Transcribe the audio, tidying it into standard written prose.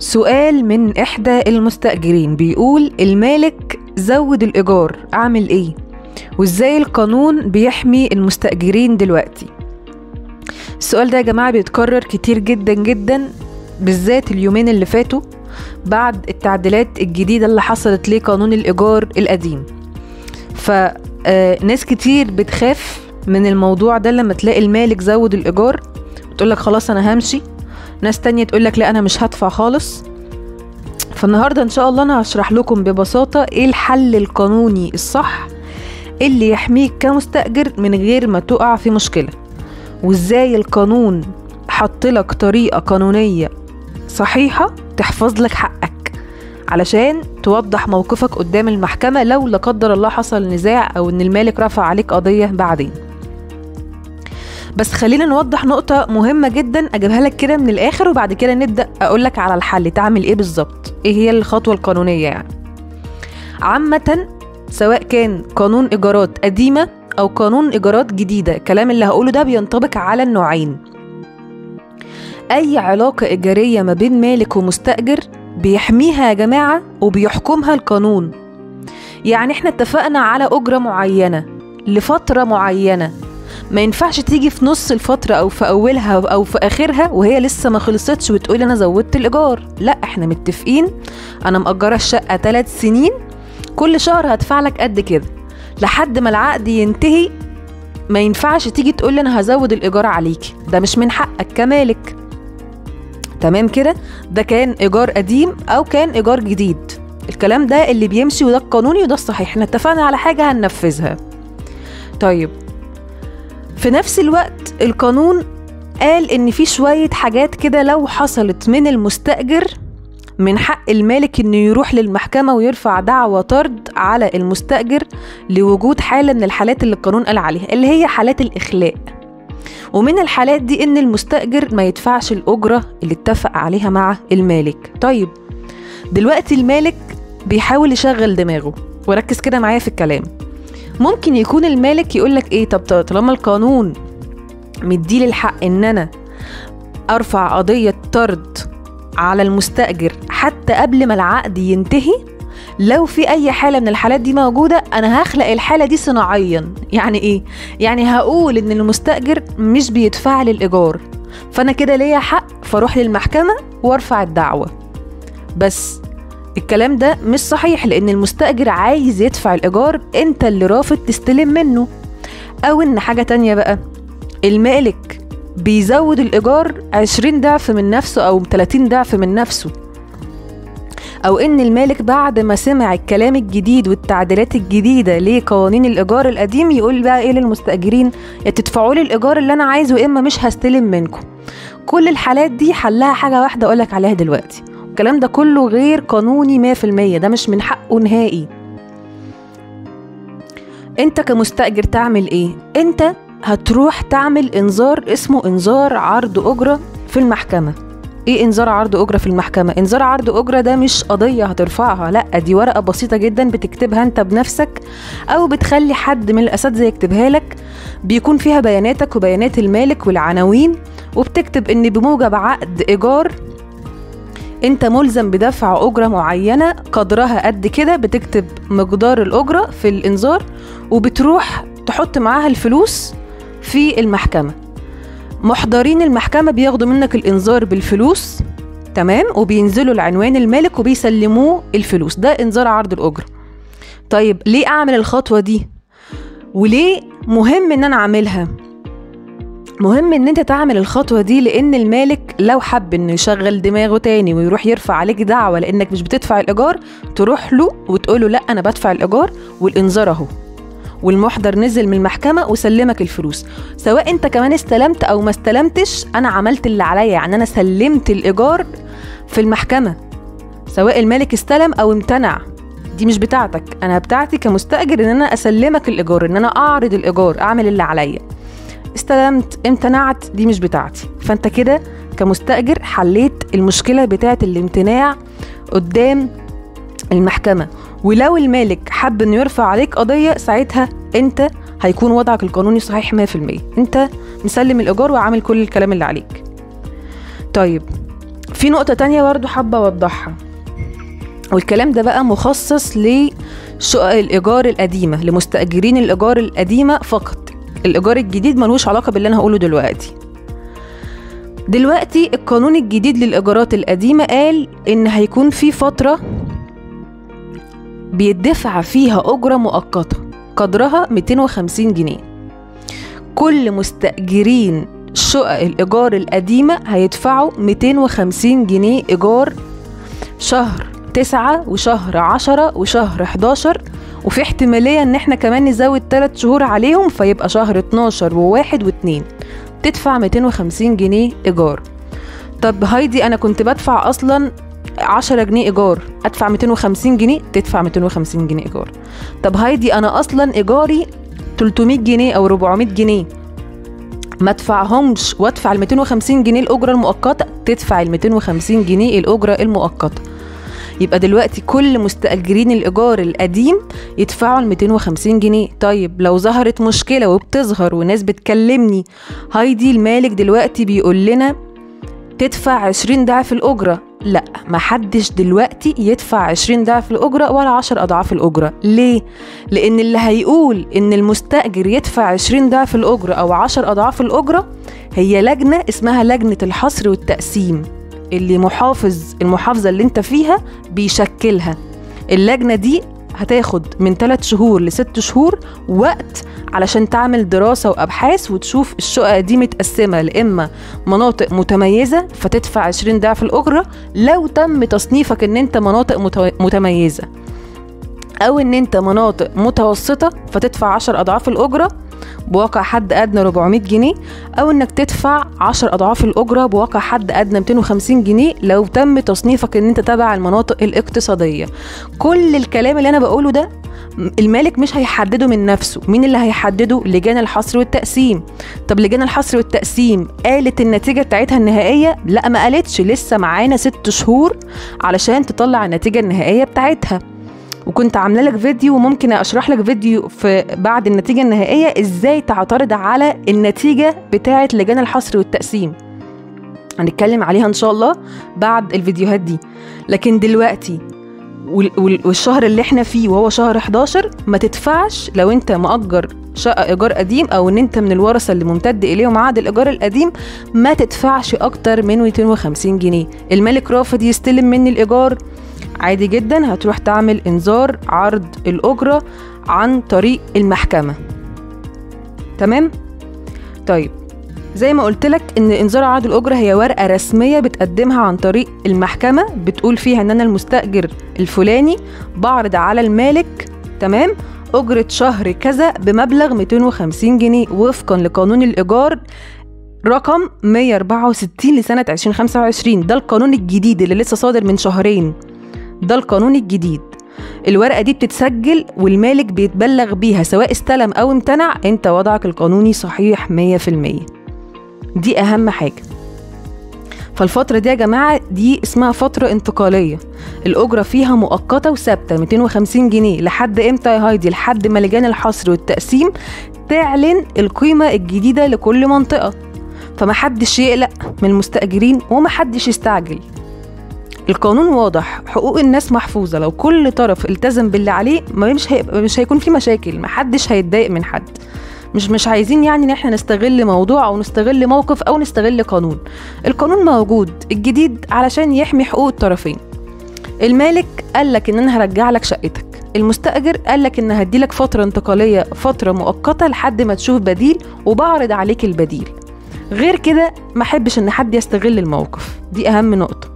سؤال من إحدى المستأجرين بيقول: المالك زود الإيجار، أعمل إيه؟ وإزاي القانون بيحمي المستأجرين دلوقتي؟ السؤال ده يا جماعة بيتكرر كتير جدا جدا، بالذات اليومين اللي فاتوا بعد التعديلات الجديدة اللي حصلت لقانون الإيجار القديم. فناس كتير بتخاف من الموضوع ده لما تلاقي المالك زود الإيجار وتقولك خلاص أنا همشي، ناس تانية تقولك لا أنا مش هدفع خالص. فالنهاردة إن شاء الله أنا هشرح لكم ببساطة إيه الحل القانوني الصح اللي يحميك كمستأجر من غير ما تقع في مشكلة، وإزاي القانون حط لك طريقة قانونية صحيحة تحفظ لك حقك علشان توضح موقفك قدام المحكمة لو لا قدر الله حصل نزاع أو إن المالك رفع عليك قضية بعدين. بس خلينا نوضح نقطة مهمة جدا أجيبها لك كده من الآخر، وبعد كده نبدأ أقولك على الحل تعمل إيه بالظبط، إيه هي الخطوة القانونية. يعني عامة سواء كان قانون إيجارات قديمة أو قانون إيجارات جديدة، الكلام اللي هقوله ده بينطبق على النوعين. أي علاقة إيجارية ما بين مالك ومستأجر بيحميها يا جماعة وبيحكمها القانون. يعني احنا اتفقنا على أجرة معينة لفترة معينة، ما ينفعش تيجي في نص الفترة أو في أولها أو في آخرها وهي لسه ما خلصتش وتقول أنا زودت الإيجار. لا، احنا متفقين، أنا مأجرة الشقة 3 سنين، كل شهر هدفع لك قد كده لحد ما العقد ينتهي. ما ينفعش تيجي تقول أنا هزود الإيجار عليكي، ده مش من حقك كمالك. تمام كده؟ ده كان إيجار قديم أو كان إيجار جديد، الكلام ده اللي بيمشي وده القانوني وده الصحيح، احنا اتفقنا على حاجة هننفذها. طيب في نفس الوقت القانون قال إن في شوية حاجات كده لو حصلت من المستأجر من حق المالك إنه يروح للمحكمة ويرفع دعوى طرد على المستأجر لوجود حالة من الحالات اللي القانون قال عليها، اللي هي حالات الإخلاء. ومن الحالات دي إن المستأجر ما يدفعش الأجرة اللي اتفق عليها مع المالك. طيب دلوقتي المالك بيحاول يشغل دماغه، وركز كده معايا في الكلام. ممكن يكون المالك يقولك إيه، طب طالما القانون مديلي الحق إن أنا أرفع قضية طرد على المستأجر حتى قبل ما العقد ينتهي، لو في أي حالة من الحالات دي موجودة أنا هخلق الحالة دي صناعيا. يعني إيه؟ يعني هقول إن المستأجر مش بيدفع لي الإيجار، فأنا كده ليا حق فاروح للمحكمة وارفع الدعوة. بس الكلام ده مش صحيح، لأن المستأجر عايز يدفع الإيجار، أنت اللي رافض تستلم منه. أو إن حاجة تانية بقى، المالك بيزود الإيجار 20 ضعف من نفسه أو 30 ضعف من نفسه، أو إن المالك بعد ما سمع الكلام الجديد والتعديلات الجديدة لقوانين الإيجار القديم يقول بقى إيه للمستأجرين، يا تدفعوا لي الإيجار اللي أنا عايزه يا إما مش هستلم منكم. كل الحالات دي حلها حاجة واحدة أقولك عليها دلوقتي، الكلام ده كله غير قانوني 100%، ده مش من حقه نهائي. أنت كمستأجر تعمل إيه؟ أنت هتروح تعمل إنذار اسمه إنذار عرض أجرة في المحكمة. ايه انذار عرض اجره في المحكمة؟ انذار عرض اجره ده مش قضية هترفعها، لا دي ورقة بسيطة جدا بتكتبها انت بنفسك او بتخلي حد من الاساتذة يكتبها لك، بيكون فيها بياناتك وبيانات المالك والعناوين، وبتكتب ان بموجب عقد ايجار انت ملزم بدفع اجره معينة قدرها قد كده، بتكتب مقدار الاجرة في الانذار وبتروح تحط معاها الفلوس في المحكمة. محضرين المحكمة بياخدوا منك الإنذار بالفلوس، تمام، وبينزلوا لعنوان المالك وبيسلموه الفلوس. ده إنذار عرض الأجرة. طيب ليه أعمل الخطوة دي؟ وليه مهم إن أنا أعملها؟ مهم إن أنت تعمل الخطوة دي لأن المالك لو حب إنه يشغل دماغه تاني ويروح يرفع عليك دعوة لأنك مش بتدفع الإيجار، تروح له وتقوله لأ أنا بدفع الإيجار والإنذار أهو، والمحضر نزل من المحكمة وسلمك الفلوس. سواء انت كمان استلمت او ما استلمتش، انا عملت اللي عليا، يعني انا سلمت الايجار في المحكمة، سواء المالك استلم او امتنع، دي مش بتاعتك، انا بتاعتي كمستأجر ان انا اسلمك الايجار، ان انا اعرض الايجار، اعمل اللي عليا. استلمت امتنعت، دي مش بتاعتي. فانت كده كمستأجر حليت المشكلة بتاعت الامتناع قدام المحكمة. ولو المالك حب انه يرفع عليك قضية، ساعتها انت هيكون وضعك القانوني صحيح 100%، انت مسلم الايجار وعامل كل الكلام اللي عليك. طيب في نقطة تانية برضو حابة أوضحها، والكلام ده بقى مخصص لشقق الإيجار القديمة، لمستأجرين الإيجار القديمة فقط. الإيجار الجديد ملوش علاقة باللي أنا هقوله دلوقتي. دلوقتي القانون الجديد للإيجارات القديمة قال إن هيكون في فترة بيدفع فيها أجرة مؤقتة قدرها 250 جنيه. كل مستأجرين شقق الإيجار القديمة هيدفعوا 250 جنيه إيجار شهر 9 وشهر 10 وشهر 11، وفي احتمالية ان احنا كمان نزود 3 شهور عليهم، فيبقى شهر 12 و1 و2 تدفع 250 جنيه إيجار. طب هايدي انا كنت بدفع اصلا 10 جنيه إيجار، ادفع 250 جنيه؟ تدفع 250 جنيه إيجار. طب هايدي انا اصلا إيجاري 300 جنيه او 400 جنيه، ما ادفعهمش وادفع ال 250 جنيه الأجرة المؤقتة؟ تدفع ال 250 جنيه الأجرة المؤقتة. يبقى دلوقتي كل مستأجرين الإيجار القديم يدفعوا ال 250 جنيه. طيب لو ظهرت مشكلة، وبتظهر وناس بتكلمني هايدي المالك دلوقتي بيقول لنا تدفع 20 ضعف الأجرة، لا، محدش دلوقتي يدفع 20 ضعف الأجرة ولا 10 أضعاف الأجرة. ليه؟ لأن اللي هيقول إن المستأجر يدفع 20 ضعف الأجرة أو 10 أضعاف الأجرة هي لجنة اسمها لجنة الحصر والتقسيم، اللي محافظ المحافظة اللي انت فيها بيشكلها. اللجنة دي هتاخد من 3 شهور ل6 شهور وقت علشان تعمل دراسة وأبحاث وتشوف الشقق دي متقسمة لإما مناطق متميزة فتدفع 20 ضعف الأجرة لو تم تصنيفك إن انت مناطق متميزة، أو إن انت مناطق متوسطة فتدفع 10 أضعاف الأجرة بواقع حد أدنى 400 جنيه، أو إنك تدفع 10 أضعاف الأجرة بواقع حد أدنى 250 جنيه لو تم تصنيفك إن أنت تبع المناطق الاقتصادية. كل الكلام اللي أنا بقوله ده المالك مش هيحدده من نفسه، مين اللي هيحدده؟ لجان الحصر والتقسيم. طب لجان الحصر والتقسيم قالت النتيجة بتاعتها النهائية؟ لا، ما قالتش، لسه معانا 6 شهور علشان تطلع النتيجة النهائية بتاعتها. وكنت عامله لك فيديو، وممكن اشرح لك فيديو في بعد النتيجة النهائية ازاي تعترض على النتيجة بتاعه لجان الحصر والتقسيم، هنتكلم عليها ان شاء الله بعد الفيديوهات دي. لكن دلوقتي والشهر اللي احنا فيه وهو شهر 11 ما تدفعش لو انت مأجر شقة ايجار قديم او ان انت من الورثة اللي ممتد اليهم عقد الايجار القديم، ما تدفعش اكتر من 250 جنيه. المالك رافض يستلم مني الايجار، عادي جدا، هتروح تعمل انذار عرض الاجرة عن طريق المحكمة. تمام؟ طيب زي ما قلت لك ان انذار عرض الاجرة هي ورقة رسمية بتقدمها عن طريق المحكمة، بتقول فيها ان انا المستاجر الفلاني بعرض على المالك، تمام، اجره شهر كذا بمبلغ 250 جنيه وفقا لقانون الايجار رقم 164 لسنه 2025. ده القانون الجديد اللي لسه صادر من شهرين، ده القانون الجديد. الورقة دي بتتسجل والمالك بيتبلغ بيها سواء استلم أو امتنع، انت وضعك القانوني صحيح 100%. دي أهم حاجة. فالفترة دي يا جماعة دي اسمها فترة انتقالية، الأجرة فيها مؤقتة وثابتة 250 جنيه. لحد امتى يا هايدي؟ لحد ما لجان الحصر والتقسيم تعلن القيمة الجديدة لكل منطقة. فمحدش يقلق من المستأجرين ومحدش يستعجل. القانون واضح، حقوق الناس محفوظة، لو كل طرف التزم باللي عليه مش هيكون في مشاكل، محدش هيتضايق من حد. مش عايزين يعني ان احنا نستغل موضوع او نستغل موقف او نستغل قانون. القانون موجود الجديد علشان يحمي حقوق الطرفين. المالك قال لك ان انا هرجع لك شقتك، المستأجر قال لك ان هدي لك فترة انتقالية، فترة مؤقتة لحد ما تشوف بديل، وبعرض عليك البديل. غير كده ما احبش ان حد يستغل الموقف، دي اهم نقطة.